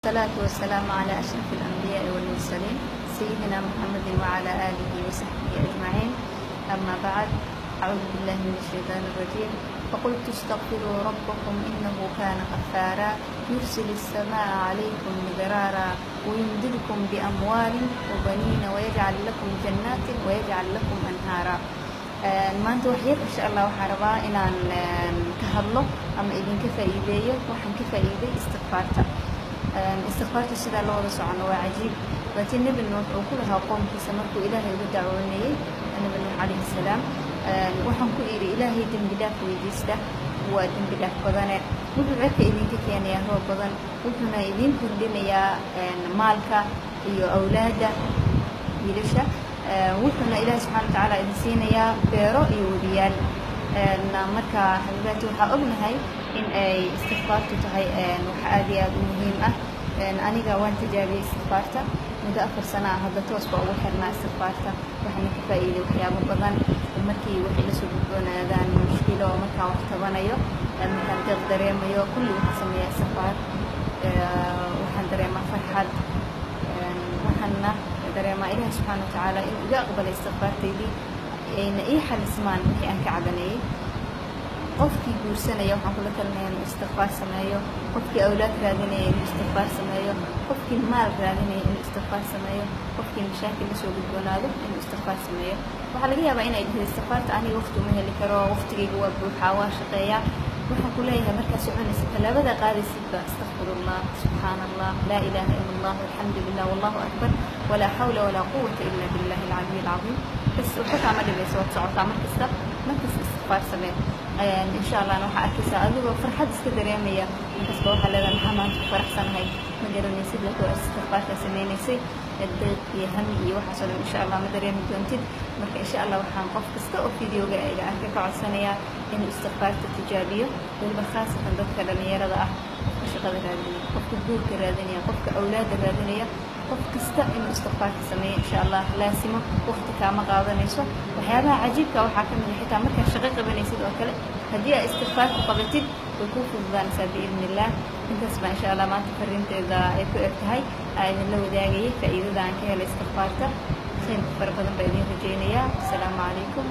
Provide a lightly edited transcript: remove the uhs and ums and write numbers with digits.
والصلاة والسلام على أشرف الأنبياء والمرسلين، سيدنا محمد وعلى آله وصحبه أجمعين. أما بعد، أعوذ بالله من الشيطان الرجيم. فقلت استغفروا ربكم إنه كان غفارا، يرسل السماء عليكم مدرارا، ويمددكم بأموال وبنين، ويجعل لكم جنات ويجعل لكم أنهارا. Maanta wax yar, insha Allah, waxaan rabaa inaan ka hadlo ama idinka faa'iideeyo waxaan ka faa'iiday istikfaarta. Istikfaartu, sidaa la wada socono, waa cajiib. Waatii Nebi Nuux uu ku lahaa qoomkiisa markuu Ilaahay uga dacwoonayey, Nebi Nuux calayhi salaam: "Waxaan ku idhi, Ilaahay dembi dhaaf weydiista, waa dembi dhaaf badane. Wuxuu cirka idinka keenayaa roob badan, wuxuuna idiin kordhinayaa maalka iyo awlaadda, wiilasha, wuxuuna Ilaahay subxana wa tacaala idin siinayaa beero iyo webiyaal." Marka, xabiibaati, waxaa ognahay in ay istikfaartu tahay wax aad iyo aad u muhiim ah. Aniga waan tijaabiyey istikfaarta muddo 4 sano ah. Hadda toos baa ugu xirnaa istikfaarta, waxaana ka faa'iiday waxyaabo badan. Markii waxay la soo gudboonaadaan mushkilo, markaan wax tabanayo, markaan deeq dareemayo, kulli waxaan sameeyaa istikfaar. Waxaan dareemaa farxad, waxaana dareemaa Ilahi subxaana wa tacaala inuu iga aqbalay istikfaartaydii, ayna ii xalismaan wixii aan ka cabanayay. Qofkii guursanaya waxaan kula talinaya inuu istikfaar sameeyo, qofkii awlaad raadinaya inuu istikfaar sameeyo, qofkii maal raadinaya inuu istikfaar sameeyo, qofkii mashaakil lasoo gudboonaado inuu istikfaar sameeyo. Waxaa laga yaabaa inay dhahdo: "Istikfaarta aniga waqti uma heli karo, waqtigayga waa buuxaa, waa shaqeeyaa." Waxaan ku leeyahay, markaa soconaysa, tallaabada qaadaysidba: astaqfirullah, subxaana Allah, laa ilaaha ila Allah, alxamdu lilah, wallahu akbar, walaa xawla walaa quwata ila billahi alcaliy alcadiim. Bas, waxba kaama dhibayso, waad socotaa. Markasta, markasta istikfaar samee. Insha Allahna waxaa arkaysaa adigoo farxad iska dareemaya. Inkasta waxaa leedahay: "Maxaa maanta ku faraxsanahay?" Ma garanaysid, laakiin waa istikfaartaa sameynaysay. Deeq iyo hami iyo waxaasoo dhan, insha Allah, ma dareemi doontid. Marka, insha Allah, waxaan qof kasta oo videoga iga arka ka codsanayaa inuu istikfaarta tijaabiyo, weliba khaasatan dadka dhalinyarada ah, qofka shaqada raadinaya, qofka guurka raadinaya, qofka awlaadda raadinaya, qof kasta inuu istikfaarka sameeyo, insha Allah. Laasimo, waqti kaama qaadanayso. Waxyaabaha cajiibka waxaa ka mid a, xitaa markaad shaqo qabanaysid oo kale, haddii aad istikfaar ku qabatid, way kuu fududaanaysaa, biidni illah. Intaas baa, insha Allah, maanta fariinteeda ay ku eg tahay aa idinla wadaagayay faa'iidada aan ka helay istikfaarta. Khayrka fara badan baa idiin rajaynayaa. Asalaamu calaykum.